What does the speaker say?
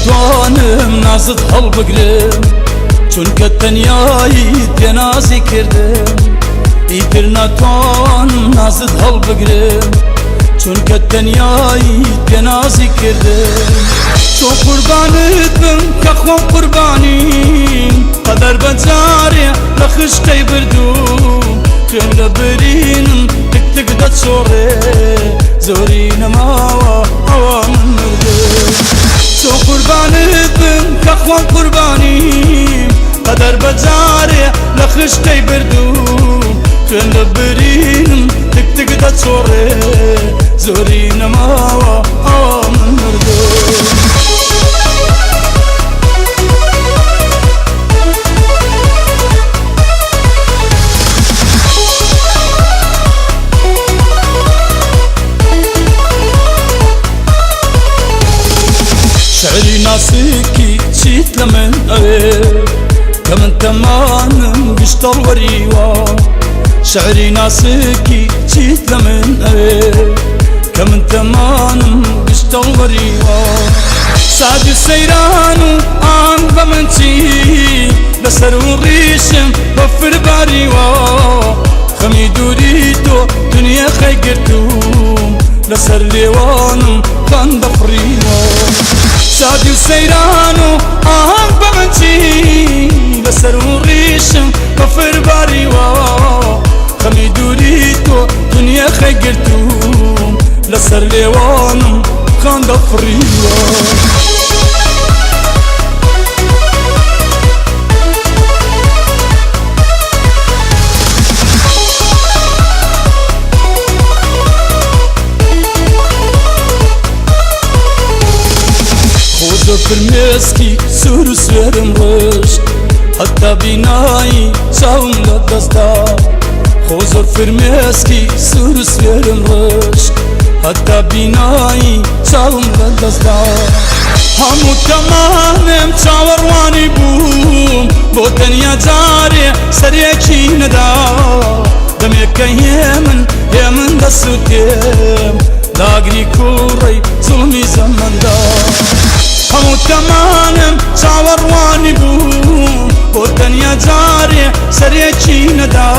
ناتوانم نازت هەڵبگرم، چونکە تەنیایی پێنازی کردم. ئیتر ناتوانم نازت هەڵبگرم، چونکە تەنیایی پێنازی کردم. تۆ قوربانت بم کە خۆم قوربانیم، قەدەر بەجارێ لە خشتەی بردوو. خوێن لە برینم تک تک دەچۆڕێ، زۆری نەماوە ئەوە من مردم. تۆ قوربانت بم کە خۆم قوربانیم، قەدەر بەجارێ لە خشتەی بردوو. خوێن لە برینم تک تک دەچۆڕێ، زۆری نەماوە ئەوە من مردم. شعری ناسکی چیت لە من ئەوێ کە من تەمانم گشتەڵ وەریوە؟ شعری ناسکی چیت لە من ئەوێ کە من تەمانم گشتەڵ وەریوە؟ سادی سەیران و ئان بە من چی، لەسەر و ڕیشم بەفر باریوە. خەمی دووری تۆ دنیا خەی گرتوم، لەسەر لێوانم خان دەفڕیوە. شادی و سەیران و ئاهەنگ بە من چی، لەسەر و ڕیشم بەفر باریوە. خەمی دووری تۆ دنیا خەی گرتوم، لەسەر لێوانم خان دەفڕیوە. خۆزە فرمێسکی سوور و سوێرم ڕشت، هەتا بینایی چاوم لە دەستدا. خۆ زۆر فرمێسکی سوور و سوێرم ڕشت، هەتا بینایی چاوم لە دەستدا. هەموو تەمانم چاوەڕوانی بووم، بۆ تەنیا جارێ سەرێکی نەدا. دەمێکە هێمن هێمن دەسووتێم لاگری کوڕەی زوڵمی زەمەندا. هەموو تەمانم چاوەڕوانی بووم، بۆ تەنیا جارێ سەرێکی نەدا.